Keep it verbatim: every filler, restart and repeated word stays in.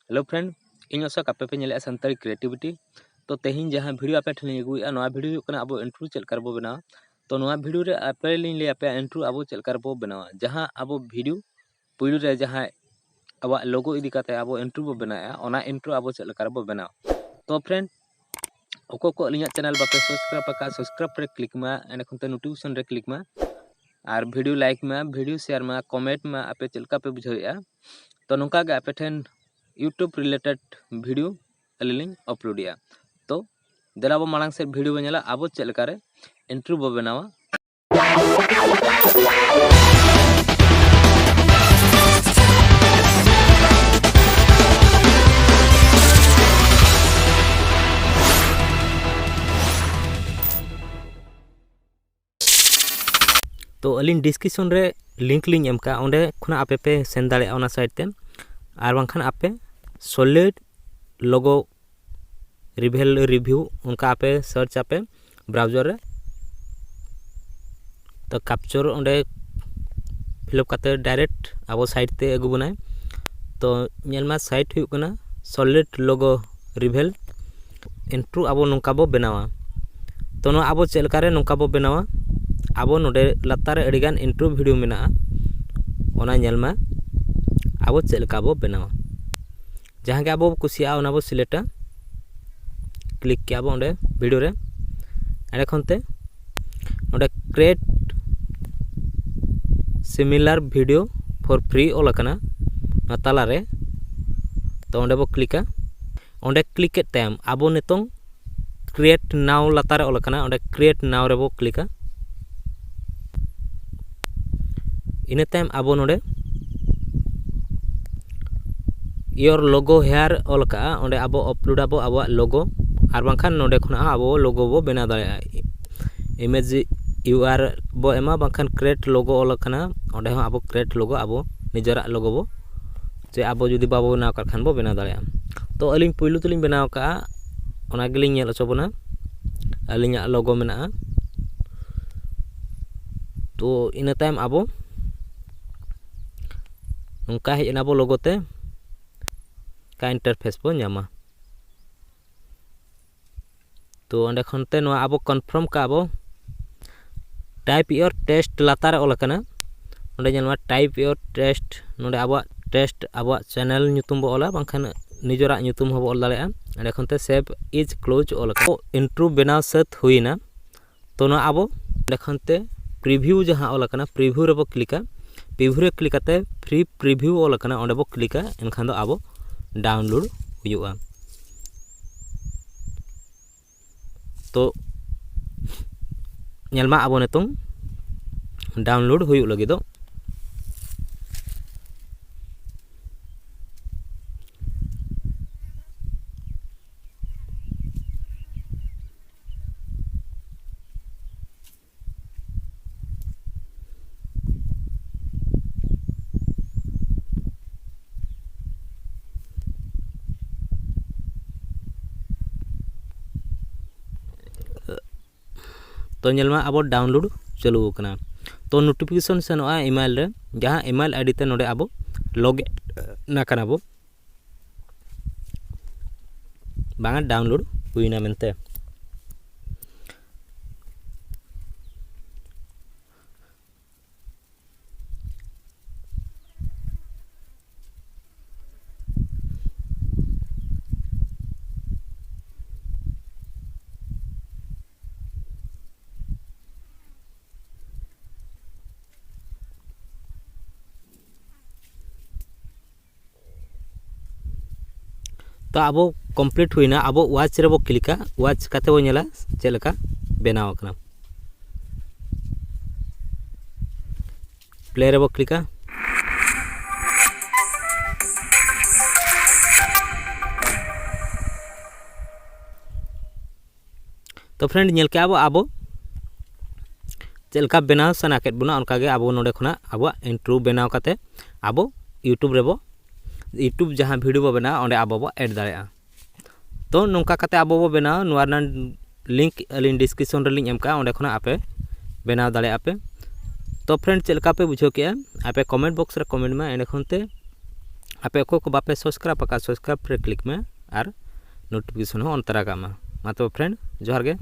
Hello friend, ᱤᱧ ᱟᱥᱚᱠ, ᱟᱯᱮ ᱯᱮ ᱧᱮᱞᱮᱫᱼᱟ ᱥᱟᱱᱛᱟᱲᱤ Creativity᱾ ᱛᱚ ᱛᱮᱦᱮᱧ ᱡᱟᱦᱟᱸ video ᱟᱯᱮ ᱴᱷᱮᱱ ᱞᱤᱧ ᱟᱹᱜᱩᱭᱮᱫᱼᱟ, ᱱᱚᱣᱟ video ᱦᱩᱭᱩᱜ ᱠᱟᱱᱟ ᱟᱵᱚ intro ᱪᱮᱫ ᱞᱮᱠᱟ ᱨᱮᱵᱚ ᱵᱮᱱᱟᱣᱟ᱾ ᱛᱚ ᱱᱚᱣᱟ video ᱨᱮ ᱟᱯᱮ ᱞᱤᱧ ᱞᱟᱹᱭ ᱟᱯᱮᱭᱟ intro ᱟᱵᱚ ᱪᱮᱫ ᱞᱮᱠᱟ ᱨᱮᱵᱚ ᱵᱮᱱᱟᱣᱟ᱾ ᱡᱟᱦᱟᱸ ᱟᱵᱚ video ᱯᱩᱭᱞᱩ ᱨᱮ ᱡᱟᱦᱟᱸ ᱟᱵᱚᱣᱟᱜ logo ᱤᱫᱤ ᱠᱟᱛᱮ ᱟᱵᱚ intro ᱵᱚ ᱵᱮᱱᱟᱣᱮᱫᱼᱟ, ᱚᱱᱟ intro ᱟᱵᱚ ᱪᱮᱫ ᱞᱮᱠᱟ ᱨᱮᱵᱚ ᱵᱮᱱᱟᱣᱟ᱾ ᱛᱚ friend, ᱚᱠᱚᱭ ᱠᱚ ᱟᱹᱞᱤᱧᱟᱜ channel ᱵᱟᱯᱮ subscribe ᱟᱠᱟᱫ, subscribe ᱨᱮ click ᱢᱟ, ᱮᱸᱰᱮ ᱠᱷᱚᱱ ᱛᱮ notification ᱨᱮ click ᱢᱟ, ᱟᱨ video like ᱢᱟ, video share ᱢᱟ, comment ᱢᱟ, ᱟᱯᱮ ᱪᱮᱫ ᱞᱮᱠᱟ ᱯᱮ ᱵᱩᱡᱷᱟᱹᱣᱮᱫᱼᱟ᱾ ᱛᱚ ᱱᱚᱝᱠᱟ ᱜᱮ ᱟᱯᱮ ᱴᱷᱮᱱ YouTube related video ᱟᱹᱞᱤᱧ ᱞᱤᱧ upload ᱮᱫᱼᱟ᱾ ᱛᱚ ᱫᱮᱞᱟ ᱵᱚ ᱢᱟᱲᱟᱝ ᱥᱮᱫ video ᱵᱚ ᱧᱮᱞᱟ, ᱟᱵᱚ ᱪᱮᱫ ᱞᱮᱠᱟ ᱨᱮ intro ᱵᱚ ᱵᱮᱱᱟᱣᱟ᱾ ᱛᱚ ᱟᱹᱞᱤᱧ description ᱨᱮ link ᱞᱤᱧ ᱮᱢ ᱠᱟᱜᱼᱟ, ᱚᱸᱰᱮ ᱠᱷᱚᱱᱟᱜ ᱟᱯᱮ ᱯᱮ ᱥᱮᱱ ᱫᱟᱲᱮᱭᱟᱜᱼᱟ ᱚᱱᱟ site ᱛᱮ, ᱟᱨ ᱵᱟᱝᱠᱷᱟᱱ ᱟᱯᱮ solid logo reveal review ᱚᱱᱠᱟ ᱟᱯᱮ search ᱟᱯᱮ browser ᱨᱮ᱾ ᱛᱚ captcha ᱚᱸᱰᱮ fill up ᱠᱟᱛᱮ direct ᱟᱵᱚ site ᱛᱮ ᱟᱹᱜᱩ ᱵᱚᱱᱟᱭ᱾ ᱛᱚ ᱧᱮᱞ ᱢᱟ, site ᱦᱩᱭᱩᱜ ᱠᱟᱱᱟ solid logo reveal intro᱾ ᱟᱵᱚ ᱱᱚᱝᱠᱟ ᱵᱚ ᱵᱮᱱᱟᱣᱟ᱾ ᱛᱚ ᱱᱚᱣᱟ ᱟᱵᱚ ᱪᱮᱫ ᱞᱮᱠᱟ ᱨᱮ ᱱᱚᱝᱠᱟ ᱵᱚ ᱵᱮᱱᱟᱣᱟ, ᱟᱵᱚ ᱱᱚᱰᱮ ᱞᱟᱛᱟᱨ ᱨᱮ ᱟᱹᱰᱤᱜᱟᱱ intro video ᱢᱮᱱᱟᱜᱼᱟ, ᱚᱱᱟ ᱧᱮᱞ ᱢᱟ ᱟᱵᱚ ᱪᱮᱫ ᱞᱮᱠᱟ ᱵᱚ ᱵᱮᱱᱟᱣᱟ᱾ ᱡᱟᱦᱟᱸ ᱜᱮ ᱟᱵᱚ ᱵᱚ ᱠᱩᱥᱤᱭᱟᱜᱼᱟ, ᱚᱱᱟ ᱵᱚ select ᱟ, click ᱠᱮᱜᱼᱟ ᱵᱚ ᱚᱸᱰᱮ video ᱨᱮ᱾ ᱮᱸᱰᱮ ᱠᱷᱚᱱ ᱛᱮ ᱱᱚᱰᱮ create similar video for free ᱚᱞ ᱟᱠᱟᱱᱟ ᱱᱚᱣᱟ ᱛᱟᱞᱟᱨᱮ᱾ ᱛᱚ ᱚᱸᱰᱮ ᱵᱚ click ᱟ᱾ ᱚᱸᱰᱮ click ᱠᱮᱫ ᱛᱟᱭᱚᱢ ᱟᱵᱚ ᱱᱤᱛᱚᱝ create now ᱞᱟᱛᱟᱨ ᱨᱮ ᱚᱞ ᱟᱠᱟᱱᱟ, ᱚᱸᱰᱮ create now ᱨᱮᱵᱚ click ᱟ᱾ ᱤᱱᱟᱹ ᱛᱟᱭᱚᱢ ᱟᱵᱚ ᱱᱚᱰᱮ your logo here ᱚᱞ ᱠᱟᱜᱼᱟ, ᱚᱸᱰᱮ ᱟᱵᱚ upload ᱟᱵᱚ ᱟᱵᱚᱣᱟᱜ logo, ᱟᱨ ᱵᱟᱝᱠᱷᱟᱱ ᱱᱚᱰᱮ ᱠᱷᱚᱱᱟᱜ ᱦᱚᱸ ᱟᱵᱚ logo ᱵᱚ ᱵᱮᱱᱟᱣ ᱫᱟᱲᱮᱭᱟᱜᱼᱟ᱾ Image U R ᱵᱚ ᱮᱢᱟ, ᱵᱟᱝᱠᱷᱟᱱ create logo ᱚᱞ ᱟᱠᱟᱱᱟ, ᱚᱸᱰᱮ ᱦᱚᱸ ᱟᱵᱚ create logo ᱟᱵᱚ ᱱᱤᱡᱮᱨᱟᱜ logo ᱵᱚ, ᱪᱮ ᱟᱵᱚ ᱡᱩᱫᱤ ᱵᱟᱵᱚ ᱵᱮᱱᱟᱣ ᱠᱟᱜ ᱠᱷᱟᱱ ᱵᱚ ᱵᱮᱱᱟᱣ ᱫᱟᱲᱮᱭᱟᱜᱼᱟ᱾ ᱛᱚ ᱟᱹᱞᱤᱧ ᱯᱩᱭᱞᱩ ᱛᱮᱞᱤᱧ ᱵᱮᱱᱟᱣ ᱠᱟᱜᱼᱟ, ᱚᱱᱟ ᱜᱮᱞᱤᱧ ᱧᱮᱞ ᱦᱚᱪᱚ ᱵᱚᱱᱟ ᱟᱹᱞᱤᱧᱟᱜ logo ᱢᱮᱱᱟᱜᱼᱟ᱾ ᱛᱚ ᱤᱱᱟᱹ ᱛᱟᱭᱚᱢ ᱟᱵᱚ ᱱᱚᱝᱠᱟ ᱦᱮᱡ ᱮᱱᱟ ᱵᱚ logo ᱛᱮ᱾ ᱱᱚᱝᱠᱟ interface ᱵᱚ ᱧᱟᱢᱟ᱾ ᱛᱚ ᱚᱸᱰᱮ ᱠᱷᱚᱱ ᱛᱮ ᱱᱚᱣᱟ ᱟᱵᱚ confirm ᱠᱟᱜᱼᱟ ᱵᱚ᱾ Type your test ᱞᱟᱛᱟᱨ ᱨᱮ ᱚᱞ ᱟᱠᱟᱱᱟ, ᱚᱸᱰᱮ ᱧᱮᱞ ᱢᱟ type your test, ᱱᱚᱰᱮ ᱟᱵᱚᱣᱟᱜ test ᱟᱵᱚᱣᱟᱜ channel ᱧᱩᱛᱩᱢ ᱵᱚ ᱚᱞᱟ, ᱵᱟᱝᱠᱷᱟᱱ ᱱᱤᱡᱮᱨᱟᱜ ᱧᱩᱛᱩᱢ ᱦᱚᱸᱵᱚ ᱚᱞ ᱫᱟᱲᱮᱭᱟᱜᱼᱟ᱾ ᱚᱸᱰᱮ ᱠᱷᱚᱱ ᱛᱮ save is close ᱚᱞ ᱟᱠᱟᱱᱟ᱾ Intro ᱵᱮᱱᱟᱣ ᱥᱟᱹᱛ ᱦᱩᱭᱱᱟ᱾ ᱛᱚ ᱱᱚᱣᱟ ᱟᱵᱚ ᱚᱸᱰᱮ ᱠᱷᱚᱱ ᱛᱮ preview ᱡᱟᱦᱟᱸ ᱚᱞ ᱟᱠᱟᱱᱟ, preview ᱨᱮᱵᱚ ᱠᱞᱤᱠᱟ᱾ Preview ᱨᱮ ᱠᱞᱤᱠ ᱠᱟᱛᱮ free preview ᱚᱞ ᱟᱠᱟᱱᱟ, ᱚᱸᱰᱮ ᱵᱚ ᱠᱞᱤᱠᱟ᱾ ᱮᱱᱠᱷᱟᱱ ᱫᱚ ᱟᱵᱚ download ᱦᱩᱭᱩᱜᱼᱟ᱾ ᱛᱚ ᱧᱮᱞ ᱢᱟ ᱟᱵᱚ ᱱᱤᱛᱚᱝ download ᱦᱩᱭᱩᱜ ᱞᱟᱹᱜᱤᱫᱚᱜ᱾ ᱛᱚ ᱧᱮᱞ ᱢᱟ ᱟᱵᱚ download ᱪᱟᱹᱞᱩ ᱟᱠᱟᱱᱟ᱾ ᱛᱚ notification ᱥᱮᱱᱚᱜᱼᱟ email ᱨᱮ, ᱡᱟᱦᱟᱸ email ID ᱛᱮ ᱱᱚᱰᱮ ᱟᱵᱚ log in ᱟᱠᱟᱱᱟ ᱵᱚ, ᱵᱟᱝᱟ download ᱦᱩᱭᱱᱟ ᱢᱮᱱᱛᱮ᱾ ᱛᱚ ᱟᱵᱚ complete ᱦᱩᱭᱱᱟ᱾ ᱟᱵᱚ watch ᱨᱮᱵᱚ ᱠᱞᱤᱠᱟ, watch ᱠᱟᱛᱮ ᱵᱚ ᱧᱮᱞᱟ ᱪᱮᱫ ᱞᱮᱠᱟ ᱵᱮᱱᱟᱣ ᱟᱠᱟᱱᱟ᱾ Play ᱨᱮᱵᱚ ᱠᱞᱤᱠᱟ᱾ ᱛᱚ friend, ᱧᱮᱞ ᱠᱮᱜᱼᱟ ᱵᱚ ᱟᱵᱚ ᱪᱮᱫ ᱞᱮᱠᱟ ᱵᱮᱱᱟᱣ ᱥᱟᱱᱟ ᱠᱮᱫ ᱵᱚᱱᱟ, ᱚᱱᱠᱟ ᱜᱮ ᱟᱵᱚ ᱱᱚᱰᱮ ᱠᱷᱚᱱᱟᱜ ᱟᱵᱚᱣᱟᱜ intro ᱵᱮᱱᱟᱣ ᱠᱟᱛᱮ ᱟᱵᱚ YouTube ᱨᱮᱵᱚ, YouTube ᱡᱟᱦᱟᱸ video ᱵᱚ ᱵᱮᱱᱟᱣᱟ, ᱚᱸᱰᱮ ᱟᱵᱚ ᱵᱚ add ᱫᱟᱲᱮᱭᱟᱜᱼᱟ᱾ ᱛᱚ ᱱᱚᱝᱠᱟ ᱠᱟᱛᱮ ᱟᱵᱚ ᱵᱚ ᱵᱮᱱᱟᱣᱟ᱾ ᱱᱚᱣᱟ ᱨᱮᱱᱟᱜ link ᱟᱹᱞᱤᱧ description ᱨᱮᱞᱤᱧ ᱮᱢ ᱠᱟᱜᱼᱟ, ᱚᱸᱰᱮ ᱠᱷᱚᱱᱟᱜ ᱟᱯᱮ ᱵᱮᱱᱟᱣ ᱫᱟᱲᱮᱭᱟᱜᱼᱟ ᱯᱮ᱾ ᱛᱚ friend, ᱪᱮᱫ ᱞᱮᱠᱟ ᱯᱮ ᱵᱩᱡᱷᱟᱹᱣ ᱠᱮᱜᱼᱟ, ᱟᱯᱮ comment box ᱨᱮ comment ᱢᱟ, ᱮᱸᱰᱮ ᱠᱷᱚᱱ ᱛᱮ ᱟᱯᱮ ᱚᱠᱚᱭ ᱠᱚ ᱵᱟᱯᱮ subscribe ᱟᱠᱟᱫ, subscribe ᱨᱮ click ᱢᱮ ᱟᱨ notification ᱦᱚᱸ on ᱛᱟᱨᱟ ᱠᱟᱜ ᱢᱮ᱾ ᱢᱟ ᱛᱚᱵᱮ friend, ᱡᱚᱦᱟᱨ ᱜᱮ᱾